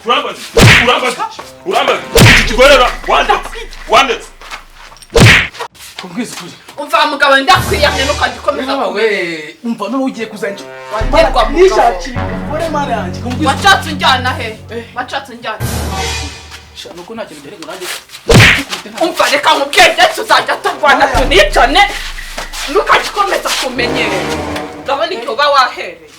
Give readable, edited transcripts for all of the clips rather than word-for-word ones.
Urambaza urambaza urambaza iki kigorera wandetse wandetse Kumbwiza ukuri. Umva mugabo ndakwiyamye nukajya ukomeza Mama we, umva none ugiye kuzanjye. Wangerwa mugabo. Nishakiye umugore mana yanjye. Kumbwiza. Washatse unjyana he? Washatse unjyana. Sha nuko nta kintu gihari ngo nanjye. Umva reka nkubwire tuzajya turwana tunicane. Nukajya ukomeza kumenyera. Ndabona igihe uba wahereye.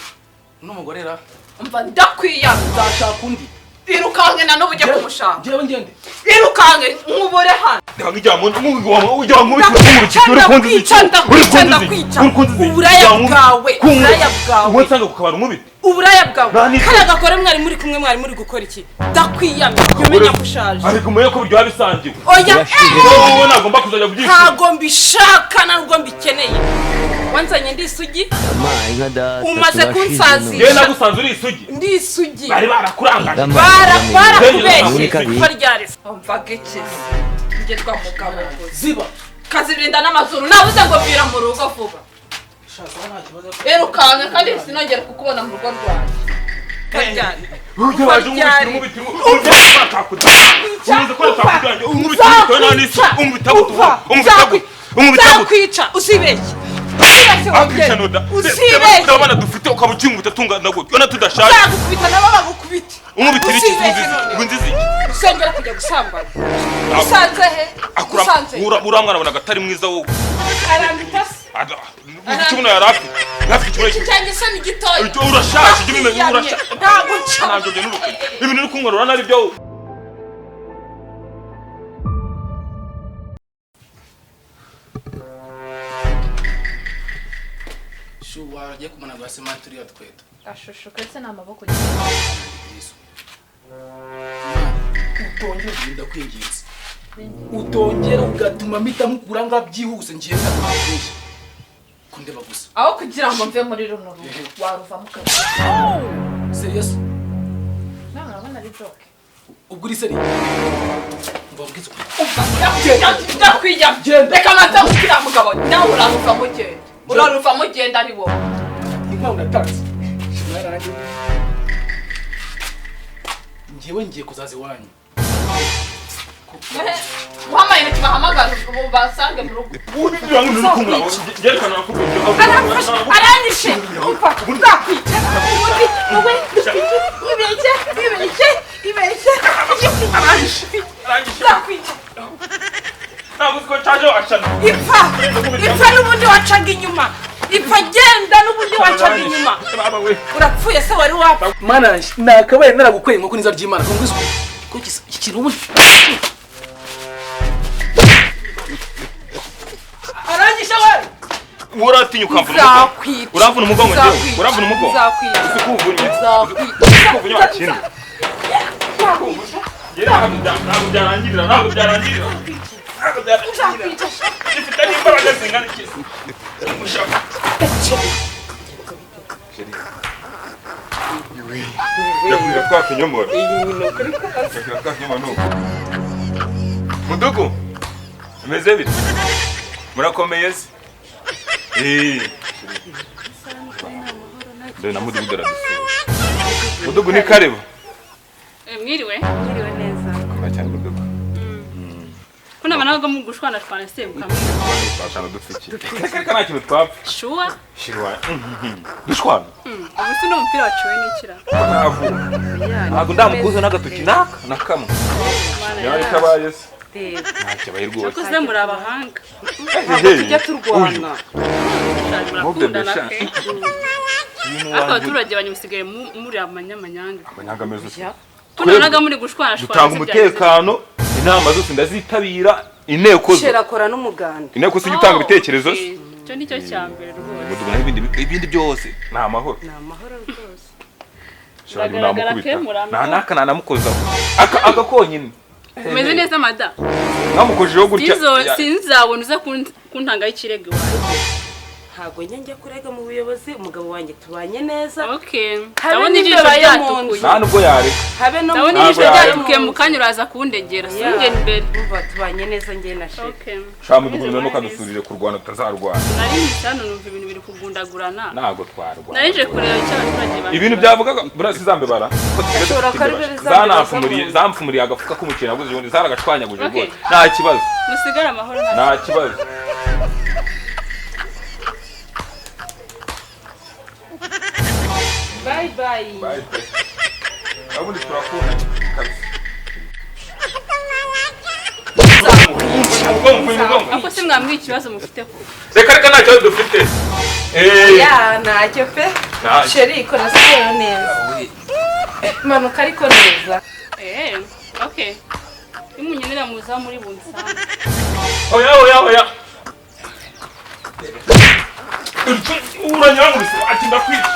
N'umugore ra. Umva ndakwiyamye. Nzashaka undi. Irukanke na n'ubu ujye kumushaka. Njyewe ngende. Irukanke nkubure hano. Uburaya bwawe kariya gakore mwari muri kumwe mwari muri gukora iki? Ndakwiyamye umenya ko ushaje. Ariko umenye ko biryoha bisangiwe. Oya wowe nagomba kuzajya kubyishima. Ntago mbishaka ntabwo mbikeneye. Wanzanye ndi isugi? Umaze kunsazisha. Yewe nagusanze uri isugi. Ndi isugi. Bari barakurangaje. Barakubeshye kuko ryari. Umvaga iki? Ngerwa mugabo. Ziba. Kazirinda n'amazuru nabuze ngo vira mu rugo vuba. Irukanka kandi sinongera kukubona mu rugo rwanjye. Karyari. Nzakwica usibeshye. Usibeshye. Urabona dufite ukaba ukinguta tungana gutyo na tudashaje. Nzagukubita nabo bagukubita. Umubitira iki nzizi? Usengera kujya gusambana. Usanze he? Usanze. Ura mwana abona gatari mwiza wowe. Arambita se. Ikibuno yari afite. Yari afite ikibuno. Cyanjye se ni gitoya. Urashaje ujye ubimenya urashaje. Ntabwo nshaka. Ntabwo byo n'urukundo. Ibintu uri kunkorora nari byo. Shu waragiye kumana gwa semanturi turiya tweta. Ashushuka se n'amaboko. Utongera kugenda kwinginze. Utongera ugatuma mpita mukura nga byihuse ngiye ndakwinginze. Kundeba gusa. Aho kugira ngo mve muri runo rugo waruvamo ukajya. Serious? Nawe urabona ari joke. Ubwo uri serious? Mbabwiza ukuri. Ndakwiyamye. Reka manze nkubwire mugabo nawe uraruvamo ugenda. Uraruvamo ugenda ari wowe. Inka unatanze. Shima yarangiye. Ngiye ngiye kuzaza iwanyu. Muhamaye intoki bahamagara ubu basange mu rugo. Aranyishe. Umva nzakwica. Ubundi wowe ibeshye ibeshye ibeshye. Aranyishe. Nzakwica. Ntabwo uzi ko nshaje wacana. Ipfa ipfa n'ubundi wacaga inyuma. Ipfa genda n'ubundi wacaga inyuma. Urapfuye se wari wapfa. Mana nakabaye naragukweye inkoko niza ry'Imana. Ko iki kintu ubundi aranyishe we. Uratinya ukamvuna umugongo. Uramvuna umugongo njyewe. Uramvuna umugongo. Nzakwica. Usikuvunnye. Usikuvunnye wakindi. Ntabwo byarangirira. Ntabwo byarangirira. Ntabwo byarangirira. Ifite n'imbaraga zingana iki? Ndakwira twa kinyomoro. Ndakwira twa kinyomoro nuko. Mudugu. Meze bite? Murakomeye se? Dore na Mudugu aradusura. Mudugu ni karibu. Mwiriwe. Mwiriwe neza. Kora cyane Mudugu. Kuna banaga mugushwana twana se mukamwe. Twashana dupfiki. Reka nta kintu twapfa. Shuwa? Shirwa. Dushwana. Ubu se no mupira waciwe n'ikira. Ntavu. Ntabwo ndamukuza n'agatoki naka na kamwe. Yari kabaye se. Ntacyo bayi rwose. Cyakoze muri abahanga. Ntabwo tujya turwana. Murakundana pe. Abaturage banyu musigaye muri amanyamanyanga. Amanyanga ameze ute? Tunabonaga muri gushwana shwana. Dutanga umutekano, inama zose ndazitabira, inteko zo. Sherakora n'umuganda. Inteko se utanga ibitekerezo. Cyo nicyo cyambere rwose. Mudubona ibindi byose ni amahoro. Ni amahoro rwose. Namukubita. Nta naka nanamukoza. Aka konyine. Umeze neza mada. Namukojeho gutya. Sinzabona uza kuntanga ikirego iwawe. Ntabwo njya kurega mu buyobozi, umugabo wanjye tubanye neza. Okay. Ndabona ijisho ryatukuye. Nta nubwo yareka. Habe no ndabona ijisho ryatukuye mu kanya uraza kundegera. Singena imbere. Umva tubanye neza njye na sheri. Okay. Sha Mudugudu none ukadusurire kurwana tutazarwana. Nari nitano numva ibintu biri kugundagurana. Ntago twarwana. Nari nje kureba icyo abaturage bari. Ibintu byavugaga burasi zambebara. Ashobora kuba ari byo Zanamfumuriye, zamfumuriye agafuka k'umuceri naguze ubundi zaragashwanyaguje Okay. rwose. Nta kibazo. Musigare amahoro nta Nta kibazo. Bye bye. Bye. Ubundi turakunda kabisa. Umugongo, umugongo. Ako se mwambwiye ikibazo mufite ko? Reka reka, nta kibazo dufite. Ya, ntacyo pe. Ntacyo. Chéri, kora siporo neza, manuka ariko neza. Okay, nimunyenera muza muri bunsange. Oya oya oya. Uranyangurutse ati ndakwica.